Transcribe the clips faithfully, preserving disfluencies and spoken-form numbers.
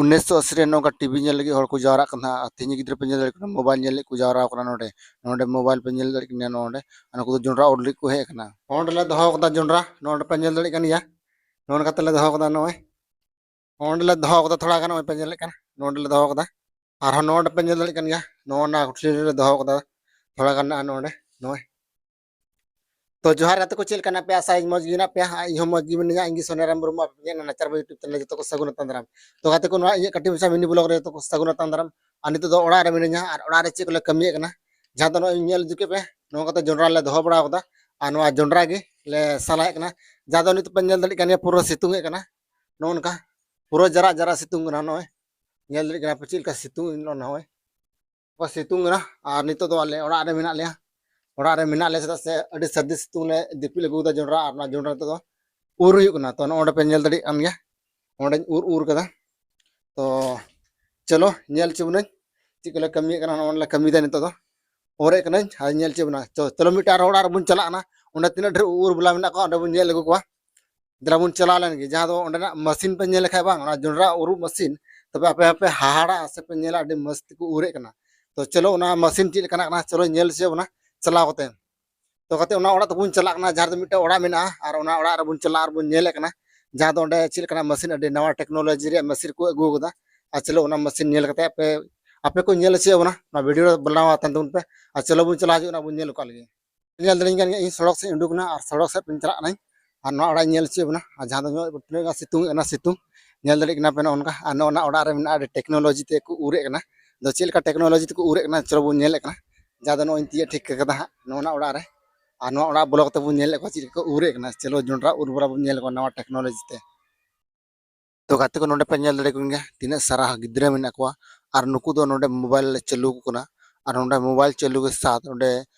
ᱩᱱᱤᱥᱥᱚ ᱟᱥᱤ ᱨᱮ ᱱᱚᱝᱠᱟ ᱴᱤᱵᱷᱤ ᱧᱮᱞ ᱞᱟᱹᱜᱤᱫ ᱦᱚᱲ ᱠᱚ ᱡᱟᱣᱨᱟᱜ ᱠᱟᱱᱟ, ᱟᱨ ᱛᱮᱦᱮᱧ ᱜᱤᱫᱽᱨᱟᱹ ᱯᱮ ᱧᱮᱞ ᱫᱟᱲᱮᱭᱟᱜ ᱠᱟᱱᱟ, ᱢᱳᱵᱟᱭᱤᱞ ᱧᱮᱞ ᱞᱟᱹᱜᱤᱫ ᱠᱚ ᱡᱟᱣᱨᱟ ᱠᱟᱱᱟ᱾ ᱱᱚᱰᱮ, ᱱᱚᱰᱮ ᱢᱳᱵᱟᱭᱤᱞ ᱯᱮ ᱧᱮᱞ ᱫᱟᱲᱮᱭᱟᱜ ᱠᱟᱱᱟ, ᱱᱚᱰᱮ ᱟᱨ ᱱᱩᱠᱩ ᱫᱚ ᱡᱚᱸᱰᱨᱟ ᱩᱨ ᱞᱟᱹᱜᱤᱫ ᱠᱚ ᱦᱮᱡ ᱟᱠᱟᱱᱟ᱾ ᱱᱚᱰᱮ ᱞᱮ ᱫᱚᱦᱚ ᱠᱟᱫᱟ ᱡᱚᱸᱰᱨᱟ, ᱱᱚᱰᱮ ᱯᱮ ᱧᱮᱞ ᱫᱟᱲᱮᱭᱟᱜ ᱠᱟᱱ ᱜᱮᱭᱟ, ᱱᱚᱜᱼᱚ ᱱᱚᱝᱠᱟ ᱛᱮᱞᱮ ᱫᱚᱦᱚ ᱠᱟᱫᱟ᱾ ᱱᱚᱜᱼᱚᱭ ᱱᱚᱰᱮ ᱞᱮ ᱫᱚᱦᱚ ᱠᱟᱫᱟ ᱛᱷᱚᱲᱟ ᱜᱟᱱ, ᱱᱚᱜᱼᱚᱭ ᱯᱮ ᱧᱮᱞᱮᱫ ᱠᱟᱱᱟ, ᱱᱚᱰᱮ ᱞᱮ ᱫᱚᱦᱚ ᱠᱟᱫᱟ᱾ ᱟᱨᱦᱚᱸ ᱱᱚᱰᱮ ᱯᱮ ᱧᱮᱞ ᱫᱟᱲᱮᱭᱟᱜ ᱠᱟᱱ ᱜᱮᱭᱟ, ᱱᱚᱜᱼᱚ ᱱᱟ ᱠᱩᱴᱷᱞᱤ ᱨᱮᱞᱮ ᱫᱚᱦᱚ ᱠᱟᱫᱟ ᱛᱷᱚᱲᱟ ᱜᱟᱱ᱾ ᱱᱚᱜᱼᱚᱭ ᱱᱚᱰᱮ ᱱᱚᱜᱼᱚᱭ ᱛᱚ ᱡᱚᱦᱟᱨ ᱜᱟᱛᱮ ᱠᱚ, ᱪᱮᱫ ᱞᱮᱠᱟ ᱢᱮᱱᱟᱜ ᱯᱮᱭᱟ? ᱟᱥᱟᱭᱟᱹᱧ ᱢᱚᱡᱽ ᱜᱮ ᱢᱮᱱᱟᱜ ᱯᱮᱭᱟ᱾ ᱟᱨ ᱤᱧ ᱦᱚᱸ ᱢᱚᱡᱽ ᱜᱮ ᱢᱤᱱᱟᱹᱧᱟ᱾ ᱤᱧ ᱜᱮ ᱥᱚᱱᱮᱨᱟᱢ ᱢᱩᱨᱢᱩ, ᱟᱯᱮ ᱯᱮ ᱧᱮᱞ ᱱᱟᱪᱟᱨ ᱵᱟᱹᱭ YouTube ᱛᱮ ᱡᱚᱛᱚ ᱠᱚ ᱥᱟᱹᱜᱩᱱ ᱟᱛᱟᱝ ᱫᱟᱨᱟᱢ᱾ ᱛᱚ ᱜᱟᱛᱮ ᱠᱚ, ᱱᱚᱣᱟ ᱤᱧᱟᱹᱜ ᱠᱟᱹᱴᱤᱡ ᱢᱟᱪᱷᱟ ᱢᱤᱱᱤ ᱵᱞᱚᱜ ᱨᱮ ᱡᱚᱛᱚ ᱠᱚ ᱥᱟᱹᱜᱩᱱ ᱟᱛᱟᱝ ᱫᱟᱨᱟᱢ᱾ ᱟᱨ ᱱᱤᱛᱚᱜ ᱫᱚ ᱚᱲᱟᱜ ᱨᱮ ᱢᱤᱱᱟᱹᱧᱟ ᱟᱨ ᱚᱲᱟᱜ ᱨᱮ ᱪᱮᱫ ᱠᱚᱞᱮ ᱠᱟᱹᱢᱤᱭᱮᱫ ᱠᱟᱱᱟ, ᱡᱟᱦᱟᱸ ᱫᱚ ᱱᱚᱜᱼᱚᱭ ᱧᱮᱞ ᱦᱤᱡᱩᱜ ᱯᱮ, ᱱᱚᱣᱟ ᱠᱟᱛᱮ ᱡᱚᱸᱰᱨᱟ ᱞᱮ ᱫᱚᱦᱚ ᱵᱟᱲᱟ ᱟᱠᱟᱫᱟ᱾ ᱟᱨ ᱱᱚᱣᱟ ᱡᱚᱸᱰᱨᱟ ᱜᱮ ᱞᱮ ᱥᱟᱞᱟᱭᱮᱫ ᱠᱟᱱᱟ, ᱡᱟᱦᱟᱸ ᱫᱚ ᱱᱤᱛᱚᱜ ᱯᱮ ᱧᱮᱞ ᱫᱟᱲᱮᱭᱟᱜ ᱠᱟᱱ ᱜᱮᱭᱟ, ᱯᱩᱨᱟᱹ ᱥᱤᱛᱩᱝ ᱮᱫ ᱠᱟᱱᱟ᱾ ᱱᱚᱜᱼᱚ ᱱᱚᱝᱠᱟ ᱯᱩᱨᱟᱹ ᱡᱟᱨᱟ ᱡᱟᱨᱟ ᱥᱤᱛᱩᱝ ᱠᱟᱱᱟ᱾ ᱱᱚᱜᱼᱚᱭ ᱧᱮᱞ ᱫᱟᱲᱮᱭᱟᱜ ᱠᱟᱱᱟ ᱯᱮ ᱪᱮᱫ ᱞᱮᱠᱟ ᱥᱤᱛᱩᱝ, ᱱᱚᱜᱼᱚᱭ ᱱᱚᱝᱠᱟ ᱥᱤᱛᱩᱝ ᱠᱟᱱᱟ᱾ ᱟᱨ ᱱᱤᱛᱚᱜ ᱫᱚ ᱟᱞᱮ ᱚᱲᱟᱜ ᱨᱮ ᱢᱮᱱᱟᱜ ᱞᱮᱭᱟ, ᱚᱲᱟᱜ ᱨᱮ ᱢᱮᱱᱟᱜ ᱞᱮᱭᱟ, ᱪᱮᱫᱟᱜ ᱥᱮ ᱟᱹᱰᱤ ᱥᱟᱹᱨᱫᱤ ᱥᱤᱛᱩᱝ ᱞᱮ ᱫᱤᱯᱤᱞ ᱟᱹᱜᱩ ᱠᱟᱫᱟ ᱡᱚᱸᱰᱨᱟ, ᱟᱨ ᱚᱱᱟ ᱡᱚᱸᱰᱨᱟ ᱱᱤᱛᱚᱜ ᱫᱚ ᱩᱨ ᱦᱩᱭᱩᱜ ᱠᱟᱱᱟ᱾ ᱛᱚ ᱱᱚᱜᱼᱚ ᱱᱚᱰᱮ ᱯᱮ ᱧᱮᱞ ᱫᱟᱲᱮᱭᱟᱜ ᱠᱟᱱ ᱜᱮᱭᱟ, ᱚᱸᱰᱮᱧ ᱩᱨ ᱩᱨ ᱠᱟᱫᱟ᱾ ᱛᱚ ᱪᱚᱞᱚ ᱧᱮᱞ ᱦᱚᱪᱚ ᱵᱚᱱᱟᱹᱧ ᱪᱮᱫ ᱠᱚᱞᱮ ᱠᱟᱹᱢᱤᱭᱮᱫ ᱠᱟᱱᱟ᱾ ᱱᱚᱜᱼᱚᱭ ᱞᱮ ᱠᱟᱹᱢᱤᱭᱮᱫᱟ ᱱᱤᱛᱚᱜ ᱫᱚ, ᱚᱨᱮᱫ ᱠᱟᱹᱱᱟᱹᱧ ᱟᱨ ᱧᱮᱞ ᱦᱚᱪᱚ ᱵᱚᱱᱟ᱾ ᱛᱚ ᱪᱚᱞᱚ ᱢᱤᱫᱴᱟᱝ ᱟᱨᱦᱚᱸ ᱚᱲᱟᱜ ᱨᱮᱵᱚᱱ ᱪᱟᱞᱟᱜ ᱠᱟᱱᱟ, ᱚᱸᱰᱮ ᱛᱤᱱᱟᱹᱜ ᱰᱷᱮᱨ ᱩᱨ ᱵᱚᱞᱟ ᱢᱮᱱᱟᱜ ᱠᱚᱣᱟ ᱚᱸᱰᱮ ᱵᱚᱱ ᱧᱮᱞ ᱟᱹᱜᱩ ᱠᱚᱣᱟ᱾ ᱫᱮᱞᱟ ᱵᱚᱱ ᱪᱟᱞᱟᱣ ᱞᱮᱱ ᱜᱮ, ᱡᱟᱦᱟᱸ ᱫᱚ ᱚᱸᱰᱮᱱᱟᱜ ᱢᱮᱥᱤᱱ ᱯᱮ ᱧᱮᱞ ᱞᱮᱠᱷᱟᱡ ᱵᱟᱝ, ᱚᱱᱟ ᱡᱚᱸᱰᱨᱟ ᱩᱨᱩᱜ ᱢᱮᱥᱤᱱ, ᱛᱚᱵᱮ ᱟᱯᱮ ᱦᱚᱸᱯᱮ ᱦᱟᱦᱟᱲᱟᱜᱼᱟ ᱥᱮ ᱯᱮ ᱧᱮᱞᱟ ᱟᱹᱰᱤ ᱢᱚᱡᱽ ᱛᱮᱠᱚ ᱩᱨᱮᱫ ᱠᱟᱱᱟ᱾ ᱛᱚ ᱪᱚᱞᱚ ᱚᱱᱟ ᱢᱮᱥᱤᱱ ᱪᱮᱫ ᱞᱮᱠᱟᱱᱟᱜ ᱠᱟᱱᱟ, ᱪᱚᱞᱚ ᱧᱮᱞ ᱦᱚᱪᱚ ᱵᱚᱱᱟ ᱪᱟᱞᱟᱣ ᱠᱟᱛᱮ᱾ ᱛᱚ ᱠᱟᱛᱮ ᱚᱱᱟ ᱚᱲᱟᱜ ᱛᱮᱵᱚᱱ ᱪᱟᱞᱟᱜ ᱠᱟᱱᱟ, ᱡᱟᱦᱟᱸ ᱨᱮᱫᱚ ᱢᱤᱫᱴᱮᱱ ᱚᱲᱟᱜ ᱢᱮᱱᱟᱜᱼᱟ, ᱟᱨ ᱚᱱᱟ ᱚᱲᱟᱜ ᱨᱮᱵᱚᱱ ᱪᱟᱞᱟᱜᱼᱟ ᱟᱨ ᱵᱚᱱ ᱧᱮᱞᱮᱫ ᱠᱟᱱᱟ, ᱡᱟᱦᱟᱸ ᱫᱚ ᱚᱸᱰᱮ ᱪᱮᱫ ᱞᱮᱠᱟᱱᱟᱜ ᱢᱮᱥᱤᱱ, ᱟᱹᱰᱤ ᱱᱟᱣᱟ ᱴᱮᱠᱱᱳᱞᱚᱡᱤ ᱨᱮᱭᱟᱜ ᱢᱮᱥᱤᱱ ᱠᱚ ᱟᱹᱜᱩ ᱟᱠᱟᱫᱟ᱾ ᱟᱨ ᱪᱚᱞᱚ ᱚᱱᱟ ᱢᱮᱥᱤᱱ ᱧᱮᱞ ᱠᱟᱛᱮ ᱟᱯᱮ, ᱟᱯᱮ ᱠᱚ ᱧᱮᱞ ᱦᱚᱪᱚᱭᱮᱫ ᱵᱚᱱᱟ, ᱱᱚᱣᱟ ᱵᱷᱤᱰᱤᱭᱳ ᱨᱮ ᱵᱮᱱᱟᱣ ᱟᱛᱮᱱ ᱛᱟᱵᱚᱱ ᱯᱮ᱾ ᱟᱨ ᱪᱚᱞᱚ ᱵᱚᱱ ᱪᱟᱞᱟᱣ ᱦᱤᱡᱩᱜ ᱠᱟᱱᱟ, ᱵᱚᱱ ᱧᱮᱞ ᱟᱠᱟᱫ ᱞᱮᱜᱮ᱾ ᱧᱮᱞ ᱫᱟᱲᱮᱧ ᱠᱟᱱ ᱜᱮᱭᱟ, ᱤᱧ ᱥᱚᱲᱚᱠ ᱥᱮᱫ ᱩᱰᱩᱠ ᱮᱱᱟ ᱟᱨ ᱥᱚᱲᱚᱠ ᱥᱮᱫ ᱤᱧ ᱪᱟᱞᱟᱜ ᱠᱟᱹᱱᱟᱹᱧ᱾ ᱟᱨ ᱱᱚᱣᱟ ᱚᱲᱟᱜ ᱤᱧ ᱧᱮᱞ ᱦᱚᱪᱚᱭᱮᱫ ᱵᱚᱱᱟ, ᱟᱨ ᱡᱟᱦᱟᱸ ᱫᱚ ᱧᱚᱜ ᱛᱤᱱᱟᱹᱜ ᱜᱟᱱ ᱥᱤᱛᱩᱝ ᱮᱫ ᱠᱟᱱᱟ ᱥᱤᱛᱩᱝ, ᱧᱮᱞ ᱫᱟᱲᱮᱭᱟᱜ ᱠᱟᱱᱟ ᱯᱮ ᱱᱚᱜᱼᱚ ᱱᱚᱝᱠᱟ᱾ ᱟᱨ ᱱᱚᱜᱼᱚ ᱱᱟ ᱚᱲᱟᱜ ᱨᱮ ᱢᱮᱱᱟᱜᱼᱟ, ᱟᱹᱰᱤ ᱴᱮᱠᱱᱳᱞᱚᱡᱤ ᱛᱮ ᱠᱚ ᱩᱨᱮᱫ ᱠᱟᱱᱟ᱾ ᱟᱫᱚ ᱪᱮᱫ ᱞᱮᱠᱟ ᱴᱮᱠᱱᱳᱞᱚᱡᱤ ᱛᱮᱠᱚ ᱩᱨᱮᱫ ᱠᱟᱱᱟ, ᱪᱚᱞᱚ ᱵᱚᱱ ᱧᱮᱞᱮᱫ ᱠᱟᱱᱟ᱾ ᱡᱟᱦᱟᱸ ᱫᱚ ᱱᱚᱜᱼᱚᱭ ᱤᱧ ᱛᱤᱭᱟᱹᱜ ᱴᱷᱤᱠ ᱠᱟᱫᱟ ᱦᱟᱸᱜ, ᱱᱚᱜᱼᱚ ᱱᱟ ᱚᱲᱟᱜ ᱨᱮ᱾ ᱟᱨ ᱱᱚᱣᱟ ᱚᱲᱟᱜ ᱵᱚᱞᱚ ᱠᱟᱛᱮ ᱵᱚᱱ ᱧᱮᱞᱮᱫ ᱠᱚᱣᱟ ᱪᱮᱫ ᱞᱮᱠᱟ ᱠᱚ ᱩᱨᱮᱫ ᱠᱟᱱᱟ᱾ ᱪᱚᱞᱚ ᱡᱚᱸᱰᱨᱟ ᱩᱨ ᱵᱚᱨᱟ ᱵᱚᱱ ᱧᱮᱞ ᱠᱚᱣᱟ ᱱᱟᱣᱟ ᱴᱮᱠᱱᱳᱞᱚᱡᱤ ᱛᱮ᱾ ᱛᱚ ᱜᱟᱛᱮ ᱠᱚ, ᱱᱚᱰᱮ ᱯᱮ ᱧᱮᱞ ᱫᱟᱲᱮ ᱠᱚ ᱜᱮᱭᱟ ᱛᱤᱱᱟᱹᱜ ᱥᱟᱨᱟ ᱜᱤᱫᱽᱨᱟᱹ ᱢᱮᱱᱟᱜ ᱠᱚᱣᱟ᱾ ᱟᱨ ᱱᱩᱠᱩ ᱫᱚ ᱱᱚᱰᱮ ᱢᱳᱵᱟᱭᱤᱞ ᱪᱟᱹᱞᱩ ᱟᱠᱚ ᱠᱟᱱᱟ᱾ ᱟᱨ ᱱᱚᱰᱮ ᱢᱳᱵᱟᱭᱤᱞ ᱪᱟᱹᱞᱩ ᱜᱮ ᱥᱟᱛ ᱚᱸᱰᱮ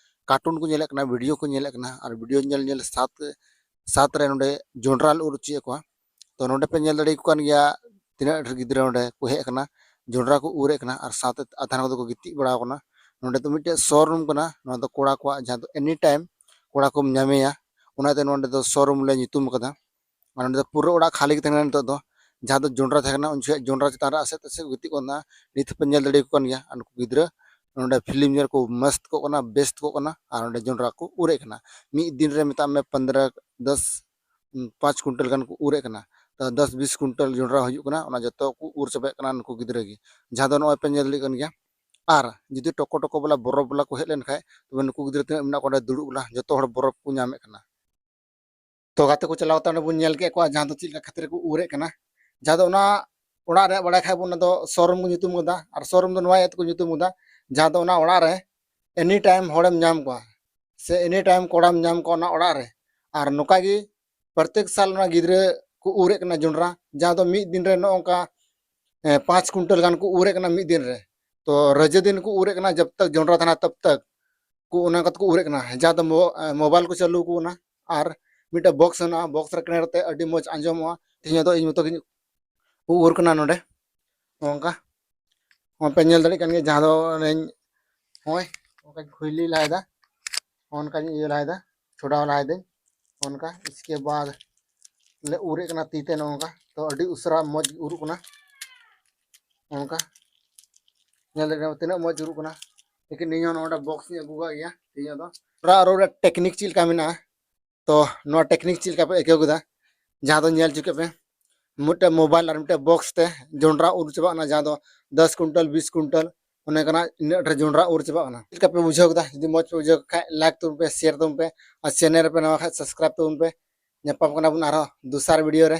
ᱠᱟᱨᱴᱩᱱ ᱠᱚ ᱧᱮᱞᱮᱫ ᱠᱟᱱᱟ, ᱵᱷᱤᱰᱤᱭᱳ ᱠᱚ ᱧᱮᱞᱮᱫ ᱠᱟᱱᱟ᱾ ᱟᱨ ᱵᱷᱤᱰᱤᱭᱳ ᱧᱮᱞ ᱧᱮᱞ ᱥᱟᱛ, ᱥᱟᱛ ᱨᱮ ᱱᱚᱰᱮ ᱡᱚᱸᱰᱨᱟ ᱞᱮ ᱩᱨ ᱦᱚᱪᱚᱭᱮᱫ ᱠᱚᱣᱟ᱾ ᱛᱚ ᱱᱚᱰᱮ ᱯᱮ ᱧᱮᱞ ᱫᱟᱲᱮ ᱟᱠᱚ ᱠᱟᱱ ᱜᱮᱭᱟ ᱛᱤᱱᱟᱹᱜ ᱰᱷᱮᱨ ᱜᱤᱫᱽᱨᱟᱹ ᱱᱚᱰᱮ ᱠᱚ ᱦᱮᱡ ᱟᱠᱟᱱᱟ, ᱡᱚᱸᱰᱨᱟ ᱠᱚ ᱩᱨᱮᱫ ᱠᱟᱱᱟ᱾ ᱟᱨ ᱥᱟᱶᱛᱮ ᱟᱫᱷᱟᱱ ᱠᱚᱫᱚ ᱠᱚ ᱜᱤᱛᱤᱡ ᱵᱟᱲᱟ ᱟᱠᱟᱱᱟ᱾ ᱱᱚᱰᱮ ᱫᱚ ᱢᱤᱫᱴᱮᱡ ᱥᱳᱨᱩᱢ ᱠᱟᱱᱟ, ᱱᱚᱣᱟ ᱫᱚ ᱠᱚᱲᱟ ᱠᱚᱣᱟᱜ, ᱡᱟᱦᱟᱸ ᱫᱚ ᱮᱱᱤ ᱴᱟᱭᱤᱢ ᱠᱚᱲᱟ ᱠᱚᱢ ᱧᱟᱢᱮᱭᱟ, ᱚᱱᱟᱛᱮ ᱱᱚᱰᱮ ᱫᱚ ᱥᱳᱨᱩᱢ ᱞᱮ ᱧᱩᱛᱩᱢ ᱟᱠᱟᱫᱟ᱾ ᱟᱨ ᱱᱚᱰᱮ ᱫᱚ ᱯᱩᱨᱟᱹ ᱚᱲᱟᱜ ᱠᱷᱟᱹᱞᱤ ᱜᱮ ᱛᱟᱦᱮᱸ ᱠᱟᱱᱟ ᱱᱤᱛᱚᱜ ᱫᱚ᱾ ᱡᱟᱦᱟᱸ ᱫᱚ ᱡᱚᱸᱰᱨᱟ ᱛᱟᱦᱮᱸ ᱠᱟᱱᱟ, ᱩᱱ ᱡᱚᱠᱷᱮᱡ ᱡᱚᱸᱰᱨᱟ ᱪᱮᱛᱟᱱ ᱨᱮ ᱟᱥᱮᱫ ᱛᱟᱥᱮᱫ ᱠᱚ ᱜᱤᱛᱤᱡ ᱠᱚᱜ ᱠᱟᱱᱟ᱾ ᱱᱤᱛ ᱦᱚᱸᱯᱮ ᱧᱮᱞ ᱫᱟᱲᱮᱭᱟᱠᱚ ᱠᱟᱱ ᱜᱮᱭᱟ, ᱟᱨ ᱱᱩᱠᱩ ᱜᱤᱫᱽᱨᱟᱹ ᱱᱚᱰᱮ ᱯᱷᱤᱞᱢ ᱧᱮᱞ ᱠᱚ ᱢᱚᱥᱛ ᱠᱚᱜ ᱠᱟᱱᱟ, ᱵᱮᱥᱛ ᱠᱚᱜ ᱠᱟᱱᱟ, ᱟᱨ ᱱᱚᱰᱮ ᱡᱚᱸᱰᱨᱟ ᱠᱚ ᱩᱨᱮᱫ ᱠᱟᱱᱟ᱾ ᱢᱤᱫ ᱫᱤᱱ ᱨᱮ ᱢᱮᱛᱟᱜ ᱢᱮ ᱯᱚᱱᱫᱽᱨᱚ, ᱫᱚᱥ, ᱯᱟᱸᱪ ᱠᱩᱭᱱᱴᱟᱞ ᱜᱟᱱ ᱠᱚ ᱩᱨᱮᱫ ᱠᱟᱱᱟ᱾ ᱛᱚ ᱫᱚᱥ ᱵᱤᱥ ᱠᱩᱭᱱᱴᱟᱞ ᱡᱚᱸᱰᱨᱟ ᱦᱩᱭᱩᱜ ᱠᱟᱱᱟ, ᱚᱱᱟ ᱡᱚᱛᱚ ᱠᱚ ᱩᱨ ᱪᱟᱵᱟᱭᱮᱫ ᱠᱟᱱᱟ ᱱᱩᱠᱩ ᱜᱤᱫᱽᱨᱟᱹ ᱜᱮ, ᱡᱟᱦᱟᱸ ᱫᱚ ᱱᱚᱜᱼᱚᱭ ᱯᱮ ᱧᱮᱞ ᱫᱟᱲᱮᱭᱟᱜ ᱠᱟᱱ ᱜᱮᱭᱟ᱾ ᱟᱨ ᱡᱩᱫᱤ ᱴᱚᱠᱚ ᱴᱚᱠᱚ ᱵᱟᱞᱟ ᱵᱚᱨᱚᱯᱷ ᱵᱟᱞᱟ ᱠᱚ ᱦᱮᱡ ᱞᱮᱱᱠᱷᱟᱡ, ᱛᱚᱵᱮ ᱱᱩᱠᱩ ᱜᱤᱫᱽᱨᱟᱹ ᱛᱤᱱᱟᱹᱜ ᱢᱮᱱᱟᱜ ᱠᱚᱣᱟ ᱚᱸᱰᱮ ᱫᱩᱲᱩᱵ ᱵᱟᱞᱟ, ᱡᱚᱛᱚ ᱦᱚᱲ ᱵᱚᱨᱚᱯᱷ ᱠᱚ ᱧᱟᱢᱮᱫ ᱠᱟᱱᱟ᱾ ᱛᱚ ᱜᱟᱛᱮ ᱠᱚ ᱪᱟᱞᱟᱣ ᱠᱟᱛᱮ ᱚᱸᱰᱮ ᱵᱚᱱ ᱧᱮᱞ ᱠᱮᱫ ᱠᱚᱣᱟ, ᱡᱟᱦᱟᱸ ᱫᱚ ᱪᱮᱫ ᱞᱮᱠᱟ ᱠᱷᱟᱹᱛᱤᱨ ᱠᱚ ᱩᱨᱮᱫ ᱠᱟᱱᱟ᱾ ᱡᱟᱦᱟᱸ ᱫᱚ ᱚᱱᱟ ᱚᱲᱟᱜ ᱨᱮ ᱵᱟᱲᱟᱭ ᱠᱷᱟᱡ ᱵᱚᱱ, ᱚᱱᱟ ᱫᱚ ᱥᱳᱨᱩᱢ ᱠᱚ ᱧᱩᱛᱩᱢ ᱠᱟᱫᱟ, ᱟᱨ ᱥᱳᱨᱩᱢ ᱫᱚ ᱱᱚᱣᱟ ᱤᱭᱟᱹ ᱛᱮᱠᱚ ᱧᱩᱛᱩᱢ ᱠᱟᱫᱟ, ᱡᱟᱦᱟᱸ ᱫᱚ ᱚᱱᱟ ᱚᱲᱟᱜ ᱨᱮ ᱮᱱᱤ ᱴᱟᱭᱤᱢ ᱦᱚᱲᱮᱢ ᱧᱟᱢ ᱠᱚᱣᱟ, ᱥᱮ ᱮᱱᱤ ᱴᱟᱭᱤᱢ ᱠᱚᱲᱟᱢ ᱧᱟᱢ ᱠᱚᱣᱟ ᱚᱱᱟ ᱚᱲᱟᱜ ᱨᱮ᱾ ᱟᱨ ᱱᱚᱝᱠᱟ ᱜᱮ ᱯᱨᱚᱛᱮᱠ ᱥᱟᱞ ᱚᱱᱟ ᱜᱤᱫᱽᱨᱟᱹ ᱠᱚ ᱩᱨᱮᱫ ᱠᱟᱱᱟ ᱡᱚᱸᱰᱨᱟ, ᱡᱟᱦᱟᱸ ᱫᱚ ᱢᱤᱫ ᱫᱤᱱ ᱨᱮ ᱱᱚᱜᱼᱚ ᱱᱚᱝᱠᱟ, ᱮ, ᱯᱟᱸᱪ ᱠᱩᱭᱱᱴᱟᱞ ᱜᱟᱱ ᱠᱚ ᱩᱨᱮᱫ ᱠᱟᱱᱟ ᱢᱤᱫ ᱫᱤᱱ ᱨᱮ᱾ ᱛᱚ ᱨᱟᱹᱡᱟᱹ ᱫᱤᱱ ᱠᱚ ᱩᱨᱮᱫ ᱠᱟᱱᱟ, ᱡᱟᱵ ᱛᱟᱠ ᱡᱚᱸᱰᱨᱟ ᱛᱟᱦᱮᱱᱟ ᱛᱟᱵ ᱛᱟᱠ ᱠᱚ ᱚᱱᱟ ᱠᱟᱛᱮ ᱠᱚ ᱩᱨᱮᱫ ᱠᱟᱱᱟ᱾ ᱡᱟᱦᱟᱸ ᱫᱚ ᱢᱳ-, ᱮ, ᱢᱳᱵᱟᱭᱤᱞ ᱠᱚ ᱪᱟᱹᱞᱩ ᱟᱠᱚ ᱠᱟᱱᱟ, ᱟᱨ ᱢᱤᱫᱴᱮᱡ ᱵᱚᱠᱥ ᱦᱮᱱᱟᱜᱼᱟ, ᱵᱚᱠᱥ ᱨᱮ ᱠᱟᱱᱮᱠᱴ ᱠᱟᱛᱮ ᱟᱹᱰᱤ ᱢᱚᱡᱽ ᱟᱸᱡᱚᱢᱚᱜᱼᱟ᱾ ᱛᱮᱦᱮᱧ ᱫᱚ ᱤᱧ ᱢᱚᱛᱚ ᱜᱤᱧ ᱩᱨ ᱠᱟᱱᱟ ᱱᱚᱰᱮ᱾ ᱱᱚᱝᱠᱟ ᱱᱚᱜᱼᱚᱭ ᱯᱮ ᱧᱮᱞ ᱫᱟᱲᱮᱭᱟᱜ ᱠᱟᱱ ᱜᱮᱭᱟ, ᱡᱟᱦᱟᱸ ᱫᱚ ᱚᱱᱮᱧ, ᱱᱚᱜᱼᱚᱭ ᱚᱱᱠᱟᱧ ᱠᱷᱩᱭᱞᱤ ᱞᱟᱦᱟᱭᱮᱫᱟ, ᱚᱱᱠᱟᱧ ᱤᱭᱟᱹ ᱞᱟᱦᱟᱭᱮᱫᱟ, ᱪᱷᱚᱰᱟᱣ ᱞᱟᱦᱟᱭᱮᱫᱟᱹᱧ᱾ ᱚᱱᱠᱟ ᱤᱥᱠᱮ ᱵᱟᱫ ᱞᱮ ᱩᱨᱮᱫ ᱠᱟᱱᱟ ᱛᱤ ᱛᱮ, ᱱᱚᱜᱼᱚ ᱱᱚᱝᱠᱟ᱾ ᱛᱚ ᱟᱹᱰᱤ ᱩᱥᱟᱹᱨᱟ ᱢᱚᱡᱽ ᱩᱨᱩᱜ ᱠᱟᱱᱟ᱾ ᱚᱱᱠᱟ ᱧᱮᱞ ᱫᱟᱲᱮᱭᱟᱜ ᱠᱟᱱᱟ ᱛᱤᱱᱟᱹᱜ ᱢᱚᱡᱽ ᱩᱨᱩᱜ ᱠᱟᱱᱟ᱾ ᱞᱮᱠᱤᱱ ᱤᱧ ᱦᱚᱸ ᱱᱚᱰᱮ ᱵᱚᱠᱥ ᱤᱧ ᱟᱹᱜᱩ ᱠᱟᱜ ᱜᱮᱭᱟ ᱛᱮᱦᱮᱧ ᱫᱚ᱾ ᱛᱷᱚᱲᱟ ᱟᱨᱚ ᱚᱸᱰᱮ ᱴᱮᱠᱱᱤᱠ ᱪᱮᱫ ᱞᱮᱠᱟ ᱢᱮᱱᱟᱜᱼᱟ, ᱛᱚ ᱱᱚᱣᱟ ᱴᱮᱠᱱᱤᱠ ᱪᱮᱫ ᱞᱮᱠᱟ ᱯᱮ ᱟᱹᱭᱠᱟᱹᱣ ᱠᱮᱫᱟ? ᱡᱟᱦᱟᱸ ᱫᱚ ᱧᱮᱞ ᱦᱚᱪᱚ ᱠᱮᱫ ᱯᱮ, ᱢᱤᱫᱴᱮᱡ ᱢᱳᱵᱟᱭᱤᱞ ᱟᱨ ᱢᱤᱫᱴᱮᱡ ᱵᱚᱠᱥ ᱛᱮ ᱡᱚᱸᱰᱨᱟ ᱩᱨ ᱪᱟᱵᱟᱜ ᱠᱟᱱᱟ, ᱡᱟᱦᱟᱸ ᱫᱚ ᱫᱚᱥ ᱠᱩᱭᱱᱴᱟᱞ, ᱵᱤᱥ ᱠᱩᱭᱱᱴᱟᱞ, ᱚᱱᱮ ᱠᱟᱱᱟ, ᱤᱱᱟᱹᱜ ᱰᱷᱮᱨ ᱡᱚᱸᱰᱨᱟ ᱩᱨ ᱪᱟᱵᱟᱜ ᱠᱟᱱᱟ᱾ ᱪᱮᱫ ᱞᱮᱠᱟ ᱯᱮ ᱵᱩᱡᱷᱟᱹᱣ ᱠᱮᱫᱟ? ᱡᱩᱫᱤ ᱢᱚᱡᱽ ᱯᱮ ᱵᱩᱡᱷᱟᱹᱣ ᱠᱷᱟᱡ ᱞᱟᱭᱤᱠ ᱛᱟᱵᱚᱱ ᱯᱮ, ᱟᱨ ᱥᱮᱭᱟᱨ ᱛᱟᱵᱚᱱ ᱯᱮ, ᱟᱨ ᱪᱮᱱᱮᱞ ᱨᱮᱯᱮ ᱱᱟᱣᱟ ᱠᱷᱟᱡ ᱥᱟᱵᱥᱠᱨᱟᱭᱤᱵ ᱛᱟᱵᱚᱱ ᱯᱮ᱾ ᱧᱟᱯᱟᱢ ᱠᱟᱱᱟ ᱵᱚᱱ ᱟᱨᱦᱚᱸ ᱫᱚᱥᱟᱨ ᱵᱷᱤᱰᱤᱭᱳ ᱨᱮ᱾